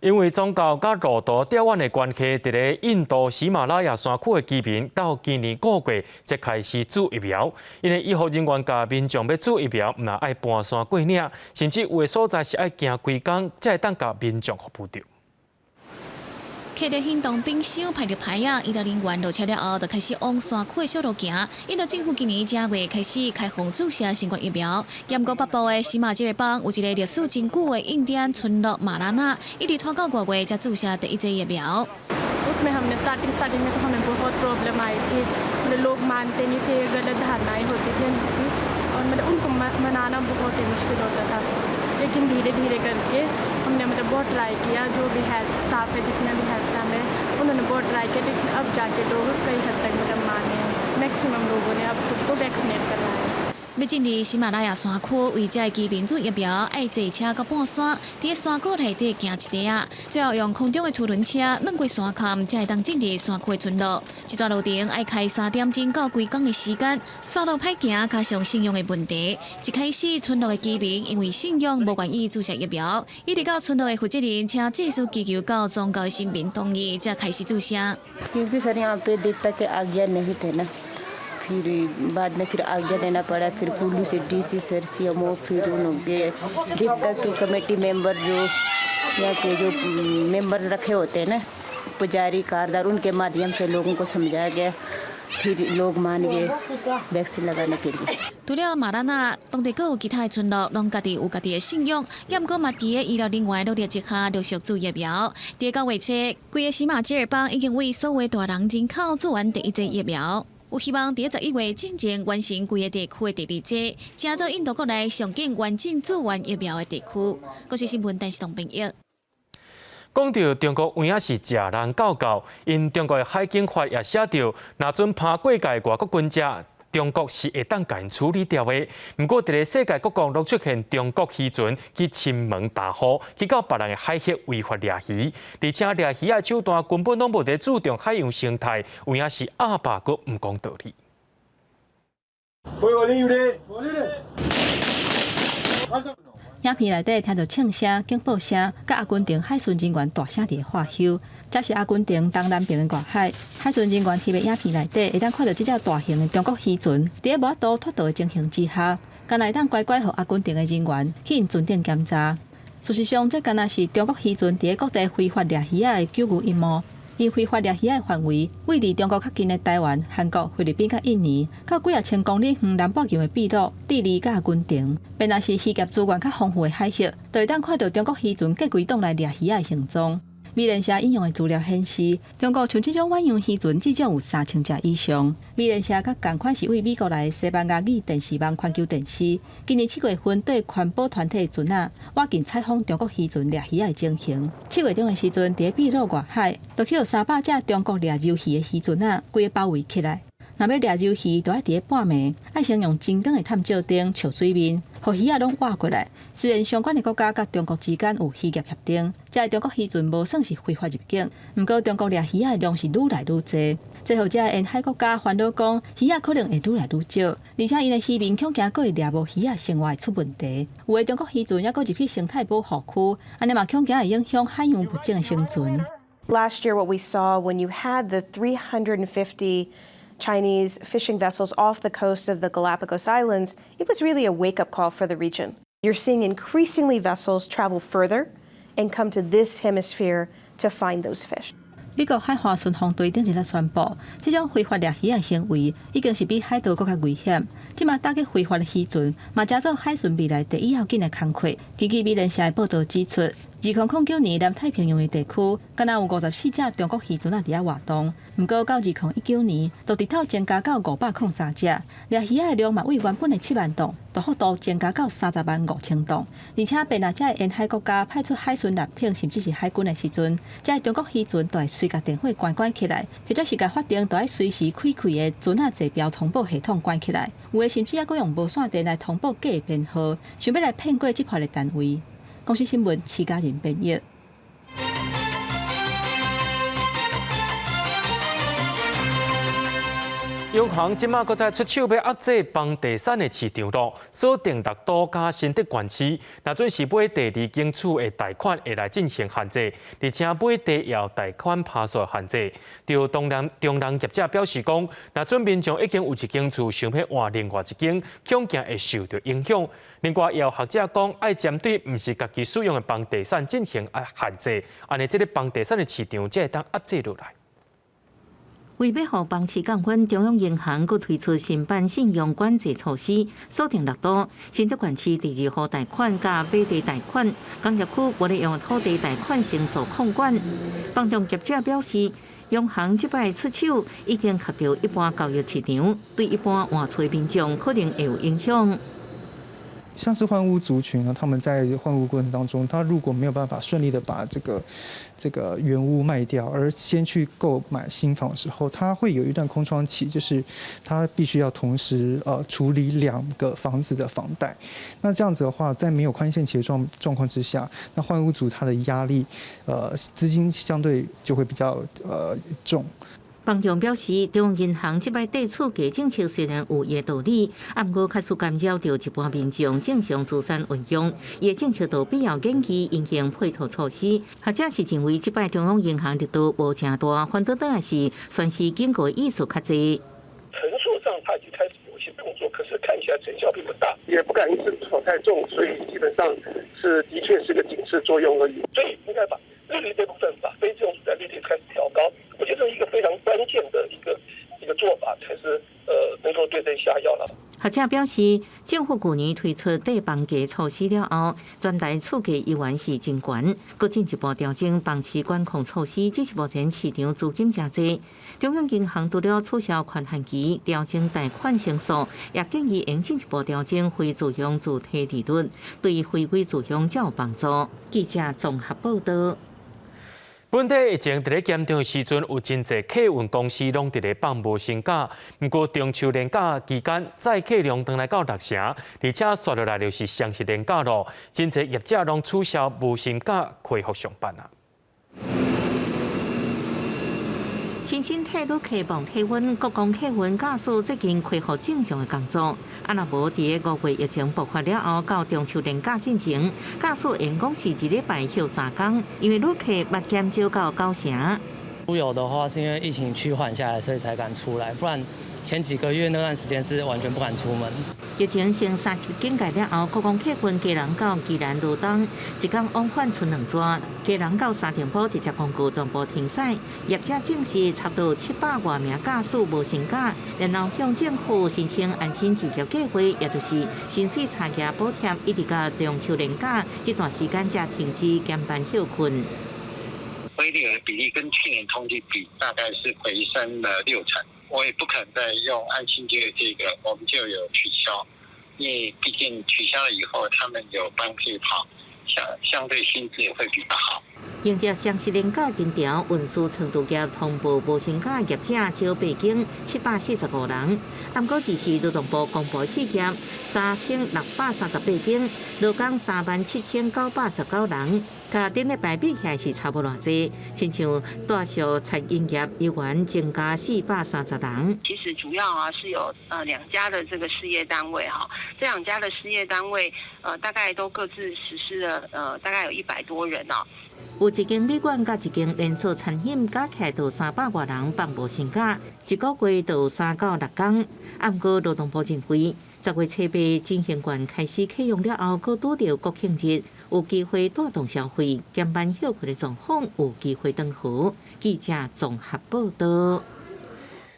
因為宗教佮路途遙遠的關係，佇咧印度喜馬拉雅山區的居民，到今年5月才開始注疫苗。𪜶的醫護人員共民眾欲注疫苗，毋但愛攀山過嶺，甚至有的所在是愛行規工，才會當共民眾服務著。提著行動冰箱排著排仔，醫療人員落車了後，就開始往山區的小路行。印度政府今年正月開始開放注射新冠疫苗。毋過北部的喜馬拉雅邦有一个歷史真久的印第安村落馬拉納，一直拖到5月才注射第一劑疫苗。 उसमें हमने starting starting में तो हमें बहुत प्रॉब्लम आई थी, मतलब लोग मानते नहीं थे, गलत धारणाएं होती थी उनकी और मतलब उनको मनाना बहुत ही मुश्किल होता था। लेकिन धीरे धीरे करके हमने मतलब बहुत ट्राई किया। जो भी हेल्थ स्टाफ है, जितना भी हेल्थ स्टाफ है, उन्होंने बहुत ट्राई किया, लेकिन अब जाके लोग कई हद तक मतलब माने हैं। मैक्सिमम लोगों ने अब खुद को वैक्सीनेट करवाया है। 欲進入喜馬拉雅山區，為這个居民注疫苗，愛坐車到半山，佇山谷內底行一塊仔，最後用空中的凸輪車轉過山崁，才會當進入山區的村落。這段路程愛開3點鐘到規工的時間，山路歹行，加上信仰的問題。一開始村落的居民因為信仰無願意注射疫苗，一直到村落的負責人請祭司祈求到宗教神明同意，才開始注射。 क्योंकि सर, यहाँ पे देवता के आज्ञा नहीं थे ना, फिर बाद में फिर आज्ञा लेना पड़ा। फिर कुल्लू से DC sir, CMO, फिर उनके देवता के कमेटी मेंबर, जो यहाँ के जो मेंबर रखे होते हैं ना, पुजारी, कारदार, उनके माध्यम से लोगों को समझाया गया, फिर लोग मान गए वैक्सीन लगाने के लिए। 除了馬拉納，當地閣有其他的村落，攏家己有家己的信仰，猶毋過嘛，佇咧醫療人員努力之下，陸續注疫苗。佇9月初，規個喜馬拉雅邦已經為所有大人人口注完第一劑疫苗。有希望佇11月進前完成規个地區的第二劑，成做印度國內上緊完整注完疫苗的地區。國視新聞電視東編譯。講到中國有影是食人狗狗，𪜶中國的海警法也寫著，若準攀過界外國軍隻，中國是會當共𪜶處理掉的。毋過，佇咧世界各國攏出現中國漁船去侵門踏戶，去到別人的海域違法掠魚，而且掠魚的手段根本攏無佇注重海洋生態，有影是鴨霸閣毋講道理。影片內底聽著槍聲、警報聲，佮阿根廷海巡人員大聲佇咧喝囂。這是阿根廷東南邊的外海，海巡人員翕的影片內底，會當看著這隻大型的中國漁船，佇咧無法度脫逃的情形之下，敢若會當乖乖予阿根廷的人員去𪜶船頂檢查。事實上，這敢若是中國漁船佇咧各地非法掠魚仔的九牛一毛。𪜶非法掠魚仔的範圍，位離中國較近的台灣、韓國、菲律賓佮印尼，到幾仔千公里遠南半球的秘魯、智利佮阿根廷，便若是漁業資源較豐富的海域，就會當看著中國漁船隔規檔來掠魚仔的行蹤。美聯社引用的資料顯示，中國像這種遠洋漁船至少有3000隻以上。美聯社佮仝款是對美國來的西班牙語電視網環球電視，今年7月份對環保團體的船仔挖進採訪中國漁船掠魚仔的情形。7月中的時陣，佇咧秘魯外海，就去予300隻中國掠鰇魚的漁船仔規个包圍起來。若欲掠鰇魚，就愛佇咧半暝，愛先用真長的探照燈照水面，予魚仔攏倚過來。雖然相關的國家佮中國之間有漁業協定，這个中國漁船無算是非法入境，毋過中國掠魚仔的量是愈來愈濟，這予這个沿海國家煩惱講，魚仔可能會愈來愈少，而且𪜶的漁民恐驚閣會掠無魚仔生活會出問題。有的中國漁船猶閣入去生態保護區，按呢嘛恐驚會影響海洋物種的生存。 Last year, what we saw when you had the 350 Chinese fishing vessels off the coast of the Galapagos Islands, it was really a wake-up call for the region. You're seeing increasingly vessels travel further and come to this hemisphere to find those fish. 美國海岸巡防隊頂日才宣布，這種非法掠魚的行為已經是比海盜閣較危險。這馬打擊非法的漁船，嘛成做海巡未來第一要緊的工課。根據美聯社的報導指出，2009年南太平洋的地區，敢若有54隻中國漁船仔佇遐活動。毋過到2019年，就直透增加到503隻，掠魚仔的量嘛，對原本的7萬噸，大幅度增加到30萬5千噸。而且，便若這个沿海國家派出海巡艦艇，甚至是海軍的時陣，這个中國漁船就會隨共電火關關起來，或者是共法定著愛隨時開開的船仔坐標通報系統關起來。有的甚至猶閣用無線電來通報假的編號，想欲來騙過執法的單位。公視新聞，徐嘉仁編譯。央行這馬閣再出手欲壓制房地產的市場囉，鎖定六都佮新竹縣市，若準是買第二間厝的貸款會來進行限制，而且買第二貸款趴數限制。就中人中人業者表示講，若準民眾已經有一間厝，想欲換另外一間，恐驚會受著影響。另外，也有學者講，愛針對毋是家己使用的房地產進行限制，按呢這个房地產的市場才會當壓制落來。為欲予房市降溫，中央銀行閣推出新版信用管制措施，鎖定六都新竹縣市第二戶貸款佮買地貸款，工業區無咧用土地貸款成數控管。房仲業者表示，央行這擺出手已經及著一般交易市場，對一般換厝民眾可能會有影響。像是換屋族群呢，他們在換屋過程當中，他如果沒有辦法順利的把這個原屋賣掉，而先去購買新房的時候，他會有一段空窗期，就是他必須要同時處理兩個房子的房貸。那這樣子的話，在沒有寬限期的狀況之下，那換屋族他的壓力，資金相對就會比較重。房仲表示，中央銀行這擺對厝價政策雖然有伊的道理，啊，毋過確實干擾著一般民眾正常資產運用。伊的政策都必要研究應用配套措施。學者是認為，這擺中央銀行力度無誠大，反倒轉來是宣示警告意思較濟。層數上，他已經開始有一些動作，可是看起來成效並不大，也不敢一次出手太重，所以基本上是的確是個警示作用而已。所以應該把利率這部分，把非自用住宅利率開始調高，我覺得這是一個非常關鍵的一個做法，才是能夠對症下藥了。學者表示，政府舊年推出低房價措施了後，全台厝價依然是真懸，閣進一步調整房市管控措施，只是目前市場資金誠濟。中央銀行除了取消寬限期、調整貸款成數，也建議應進一步調整非住用自提利率，對回歸住用較有幫助。記者綜合報導。本地疫情佇咧嚴重的時陣，有真濟客運公司攏佇咧放無薪假。毋過中秋連假期間，載客量轉來到六成，而且紲落來就是雙十連假囉，真濟業者攏取消無薪假，恢復上班啊。親身替旅客磅體溫，國光客運駕駛最近恢復正常的工作。啊，若無佇咧5月疫情爆發了後，到中秋連假進前，駕駛員講是一禮拜歇3工，因為旅客捌減少到9成。出遊的話，是因為疫情趨緩下來，所以才敢出來，不然前幾個月那段時間是完全不敢出門。疫情升三級警戒了後，國光客運基隆到宜蘭羅東，一工往返賰兩逝，基隆到三重埔直接公告全部停駛。業者證實差不多700外名駕駛無薪假，然後向政府申請安心就業計劃，也就是薪水差額補貼，一直到中秋連假這段時間才停止減班歇睏。灰旅的比例跟去年同期比，大概是回升了6成。我也不可能再用安心就業這個，我們就有取消，因為畢竟取消了以後，他們有班可以跑，相對薪資也會比較好。迎接雙十連假人潮，運輸長途業通報無薪假業者招北京745人，毋過這是勞動部公布企業3638間，勞工37919人。佮頂禮拜比起來是差無偌濟，親像大小餐飲業猶原增加430人。其實主要啊是有兩家的這個事業單位哈，這兩家的事業單位大概都各自實施了大概有100多人哦。有一間旅館佮一間連鎖餐飲加起來都300外人放無薪假，一個月就3到6工。毋過勞動部認為，10月初八振興券開始啟用了後，閣拄著國慶日，有機會帶動消費，減班歇睏的狀況有機會轉好。記者綜合報道。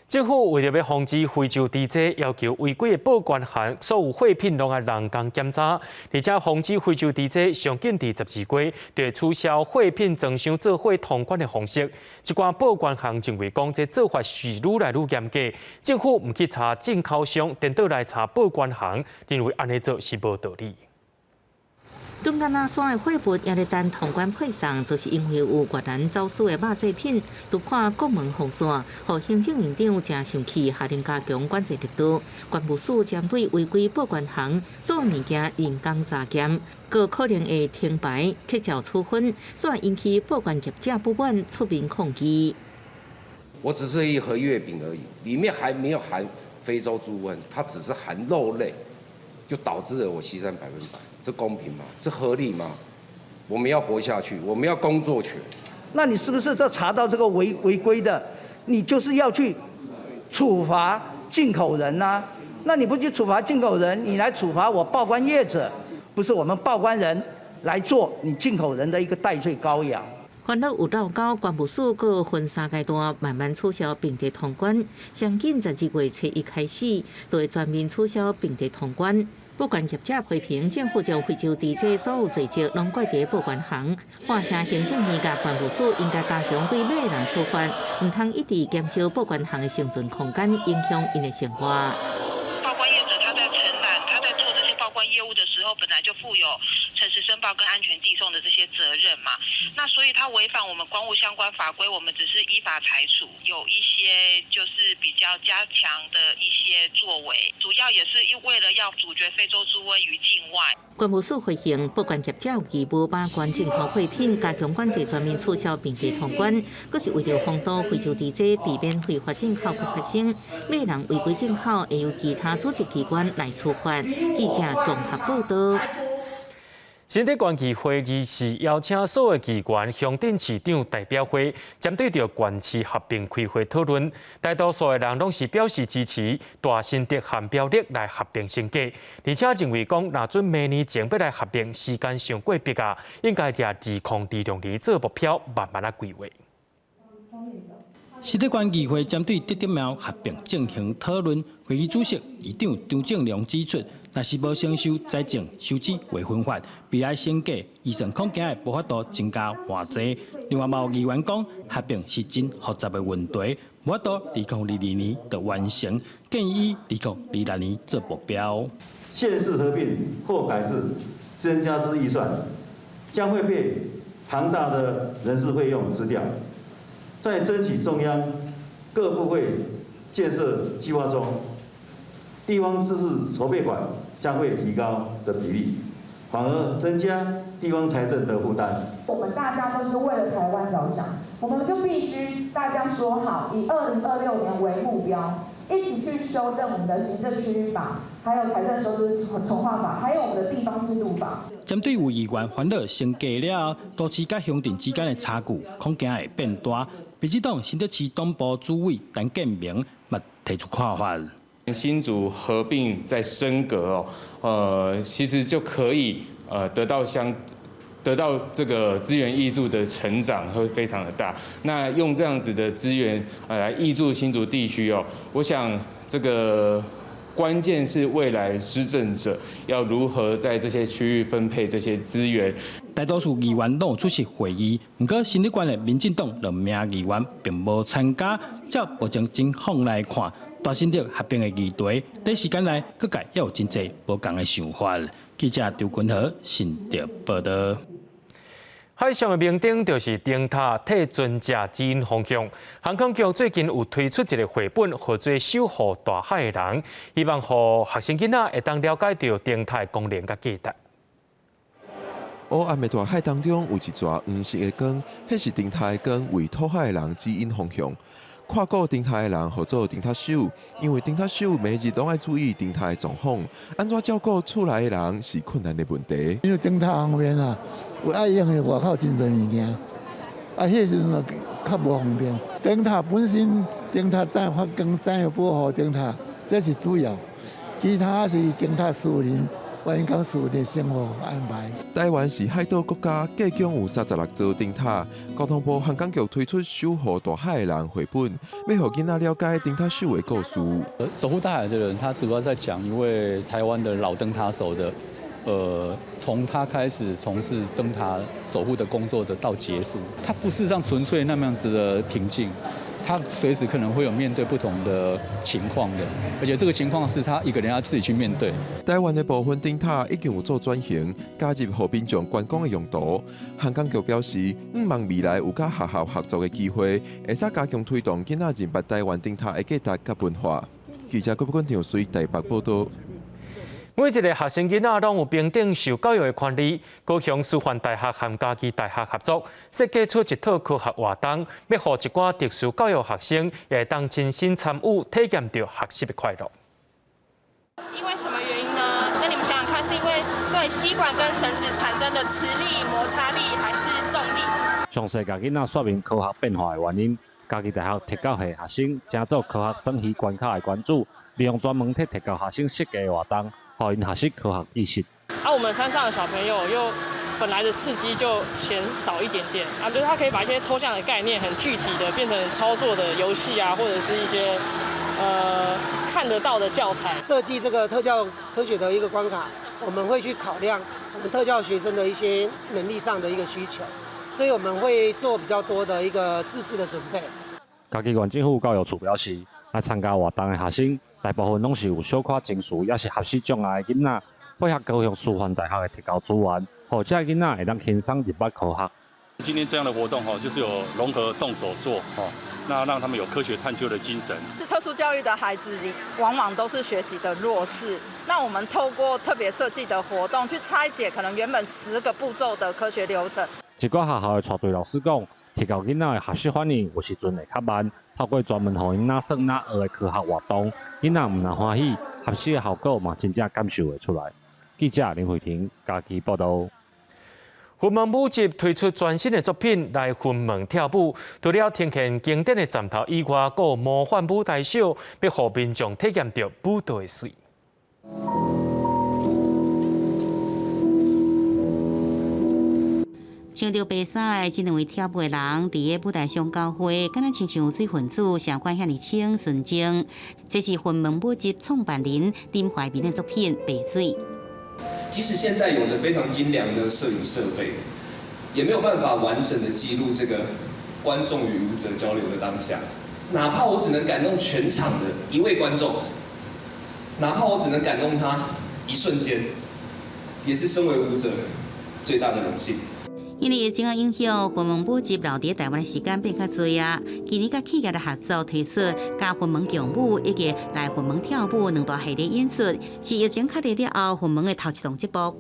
政府為著欲防止非洲豬瘟，要求違規的報關行所有貨品攏愛人工檢查，而且防止非洲豬瘟上緊佇12月就會取消貨品裝箱做伙通關的方式。一寡報關行認為講，這做法是愈來愈嚴格，政府毋去查進口商，顛倒來查報關行，認為按呢做是無道理。躉絅仔山的貨物猶咧等通關配送，就是因為有越南走私的肉製品突破國門防線，予行政院長誠生氣，下令加強管制力度。關務署針對違規報關行，所有物件人工查檢，閣可能會停牌、撤照處分，煞引起報關業者不滿，出面抗議。我只是一盒月餅而已，裡面還沒有含非洲豬瘟，它只是含肉類，就導致了我犧牲100%。這公平嗎？這合理嗎？我們要活下去，我們要工作權。那你是不是這查到這個違規的，你就是要去處罰進口人啊？那你不去處罰進口人，你來處罰我報關業者，不是我們報關人來做你進口人的一個代罪羔羊。煩惱有夠高，關務署閣分三階段慢慢取消並地通關，上緊12月初一開始，就會全面取消並地通關。報關業者批評政府將非洲豬瘟所有罪責攏怪佇報關行，喊聲行政院佮關務署應該加強對買的人處罰，毋通一直減少報關行的生存空間，影響𪜶的生活。報關業者他在承攬，他在做這些報關業務的時候，本來就負有誠實申報跟安全遞送的這些責任嘛。那所以他違反我們關務相關法規，我們只是依法裁處，有一些就是比較加強的一些作為，主要也是為了要阻絕非洲豬瘟於境外。關務署回應，報關業者有義務把關進口貨品，加強管制，全面取消並地通關，閣是為著防堵非洲豬瘟，避免非法進口閣發生，買人違規進口會由其他組織機關來處罰。記者綜合報道。新竹縣議會二時邀請所有議員、鄉鎮市長代表會，針對著縣市合併開會討論。大多數的人攏是表示支持大新竹和苗栗來合併升格，而且認為講，若準明年前欲來合併，時間傷過迫啊，應該藉2026年做目標，慢慢仔規劃。新竹縣議會針對竹竹苗合併進行討論，會議主席議長張正良指出，若是無承受財政收支劃分法，未來升格預算恐驚會無法度增加偌濟。另外，嘛有議員講，合併是真複雜的問題，無法度2022年就完成，建議以2026年做目標。縣市合併或改制增加之預算，將會被龐大的人事費用吃掉，在爭取中央各部會建設計劃中，地方自治籌備款將會提高的比例，反而增加地方財政的負擔。我們大家都是為了台灣著想，我們就必須大家說好，以2026年為目標，一起去修正我們的行政區域法，還有財政收支重劃法，還有我們的地方制度法。針對有議員煩惱升格了後，都市佮鄉鎮之間的差距恐驚會變大。民進黨新竹市黨部主委陳建明嘛提出看法。新竹合併再升格哦，其實就可以得到這個資源挹注的成長會非常的大。那用這樣子的資源來挹注新竹地區哦，我想這個關鍵是未來施政者要如何在這些區域分配這些資源。大多數議員攏有出席會議，毋過新竹縣的民進黨兩名議員並無參加。照目前情況來看，大新竹合併的議題，短時間內各界猶有真濟無仝的想法。記者張君和新竹報導。海上的明燈就是燈塔，替船隻指引方向。航空局最近有推出一个繪本，予做守護大海的人，希望予學生囡仔會當了解著燈塔的功能佮價值。黑暗的大海當中有一逝黃色的光，彼是燈塔的光，為討海的人指引方向。看顧燈塔的人號做燈塔守，因為燈塔守每日攏愛注意燈塔的狀況，按怎照顧厝內的人是困難的問題。因為燈塔方面啊，有愛用的外口真濟物件，啊，彼時陣就較無方便。燈塔本身，燈塔怎樣發光，怎樣保護燈塔，這是主要。其他是燈塔私人。員工私人生活安排。台灣是海島國家，計共有36座燈塔。交通部航港局推出守護大海的人繪本，欲予囡仔了解燈塔守的故事。守護大海的人，他主要在講一位台灣的老燈塔守的，從他開始從事燈塔守護的工作的到結束，他不是讓純粹那麼樣子的平靜。他隨時可能會有面對不同的情況的，而且這個情況是他一個人要自己去面對。台灣的部分燈塔已經有做轉型，加入予民眾觀光的用途。航港局表示，向望未來有佮學校合作的機會，會使加強推動囡仔認捌台灣燈塔的價值佮文化。記者郭國軍隨台北報導。每一个學生囡仔攏有平等受教育的權利。高雄師範大學和嘉義大學合作，設計出一套科學活動，欲予一寡特殊教育學生也會當親身參與，體驗著學習的快樂。因為什麼原因呢？那你們想想看，是因為對吸管跟繩子產生的磁力、摩擦力，還是重力？詳細共囡仔說明科學變化的原因。嘉義大學特教系學生正做科學耍魚關卡的關主，利用專門替特教學生設計的活動，予𪜶學習科學知識。啊，我們山上的小朋友又本來的刺激就嫌少一點點啊，就是他可以把一些抽象的概念很具體的變成操作的遊戲啊，或者是一些看得到的教材。設計這個特教科學的一個關卡，我們會去考量我們特教學生的一些能力上的一個需求，所以我們會做比較多的一個知識的準備。嘉義縣政府教育處表示，來參加活動的學生，大部分攏是有小可情緒，抑是學習障礙的囡仔，配合高雄師範大學的特教資源，予這些囡仔會當輕鬆入捌科學。今天這樣的活動，就是有融合動手做，那讓他們有科學探究的精神。是特殊教育的孩子，你往往都是學習的弱勢。那我們透過特別設計的活動，去拆解可能原本10個步驟的科學流程。一寡學校的帶隊老師講，特教囡仔的學習反應有時陣會較慢，透過專門予𪜶仔耍仔學的科學活動，囡仔毋但歡喜，學習的效果嘛真正感受會出來。記者林慧婷嘉義報導。雲門舞集推出全新的作品來雲門跳舞，除了呈現經典的嶄頭以外，閣有魔幻舞台秀，欲予民眾體驗著舞蹈的媠。穿著白衫的這兩位跳舞的人，佇个舞台上交匯，敢若親像水分子，相款遐爾清純淨。這是雲門舞集創辦人林懷民的作品《白水》。即使現在有着非常精良的攝影設備，也沒有辦法完整的記錄這個觀眾與舞者交流的當下。哪怕我只能感動全場的一位觀眾，哪怕我只能感動他一瞬間，也是身為舞者最大的榮幸。因為疫情的影響，雲門舞集留佇台灣的時間變較濟啊。今年佮企業的合作推出，佮雲門共舞以及來雲門跳舞兩大系列演出，是疫情確立了後雲門的頭一檔節目。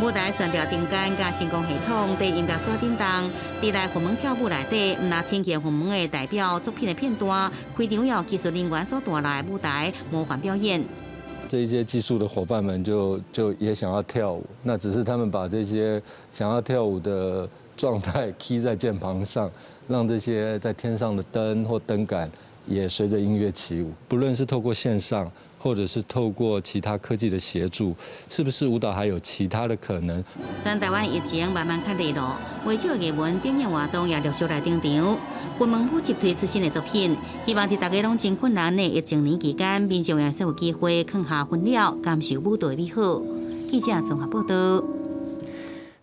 舞台懸吊燈桿佮聲光系統，佇音樂線震動，佇來雲門跳舞內底，毋但聽見雲門的代表作品的片段，開場由技術人員所帶來舞台魔幻表演。這一些技術的夥伴們就也想要跳舞，那只是他們把這些想要跳舞的狀態 key 在鍵盤上，讓這些在天上的燈或燈桿也隨着音樂起舞。不論是透過線上，或者是透過其他科技的協助，是不是舞蹈還有其他的可能？全台灣疫情慢慢較熱絡，袂少藝文展演活動也陸續來登場。雲門舞集推出新的作品，希望佇大家攏真困難的疫情年期間，民眾也有機會囥下煩惱，感受舞蹈的美好。記者綜合報導。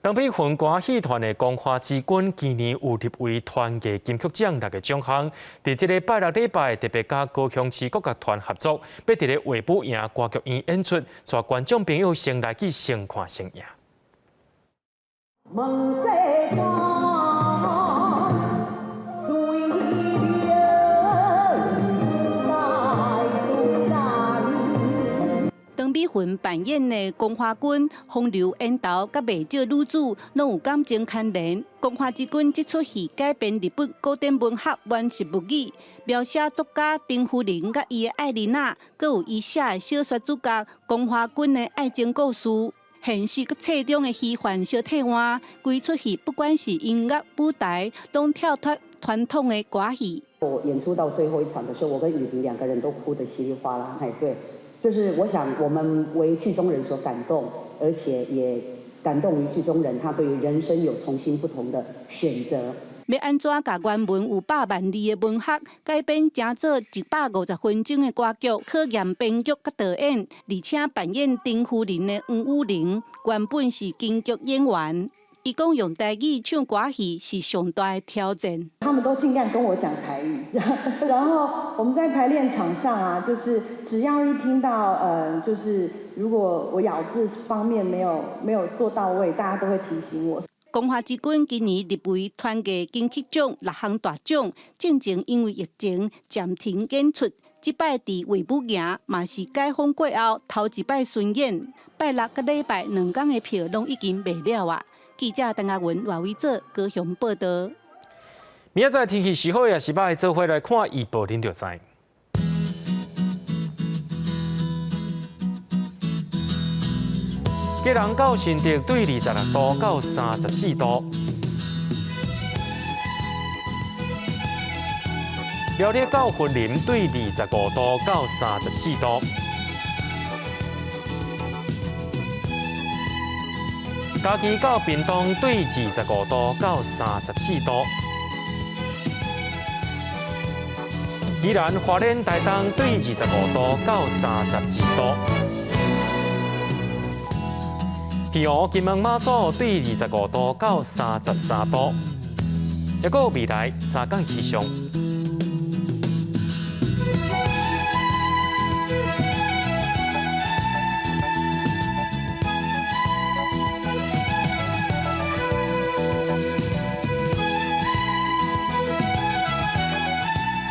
東美雲歌戲團的光華之君今年有入圍團藝金曲獎六个獎項。佇這个拜六禮拜特別佮高雄市國樂團合作，欲佇咧衛武營歌劇院演出，帶觀眾朋友先來去先看先贏。張美雲扮演的光華君，風流煙頭，佮袂少女子攏有感情牽連。光華之君這齣戲改編日本古典文學《源氏物語》，描寫作家丁夫人佮伊的愛人仔，閣有伊寫的小說主角光華君的愛情故事。現實佮冊中的虛幻相替換，規齣戲不管是音樂、舞台，攏跳脫傳統的歌戲。我演出到最後一場的時候，我跟雨萍兩個人都哭得稀里嘩啦。嘿，對。就是我想，我們為劇中人所感動，而且也感動於劇中人，他對於人生有重新不同的選擇。欲按怎共原文有100萬字的文學改編成做150分鐘的歌劇，考驗編劇佮導演，而且扮演丁夫人的黃雨玲，原本是京劇演員。伊講用台語唱歌戲是上大的挑戰。他們都盡量跟我講台語，然後我們在排練場上啊，就是只要一聽到，就是如果我咬字方面沒有做到位，大家都會提醒我。光華之君今年入圍團藝金曲獎六項大獎，進前因為疫情暫停演出，這擺佇衛武營嘛是解封過後頭一擺巡演，拜六佮禮拜兩工的票攏已經賣了啊！記者鄧阿文、賴偉哲高雄報導。明仔載天氣是好抑是䆀，做伙來看預報，恁就知。基隆到新竹對26度到34度，苗栗到雲林對25度到34度。嘉義到屏東對25度到34度，宜蘭花蓮台東對25度到32度，澎湖金門馬祖對25度到33度，抑閣有未來三工氣象。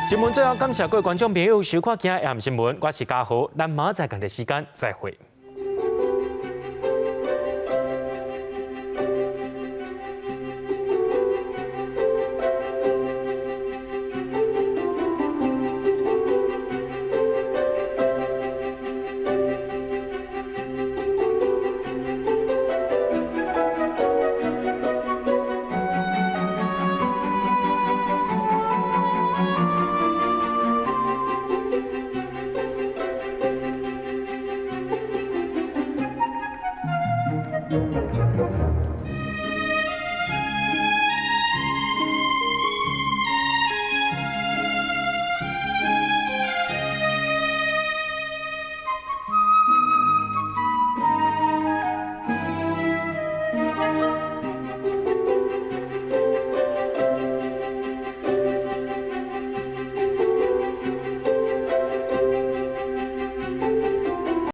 新聞最後感謝各位觀眾朋友收看今日的新聞，我是嘉豪，咱明仔載仝個時間再會。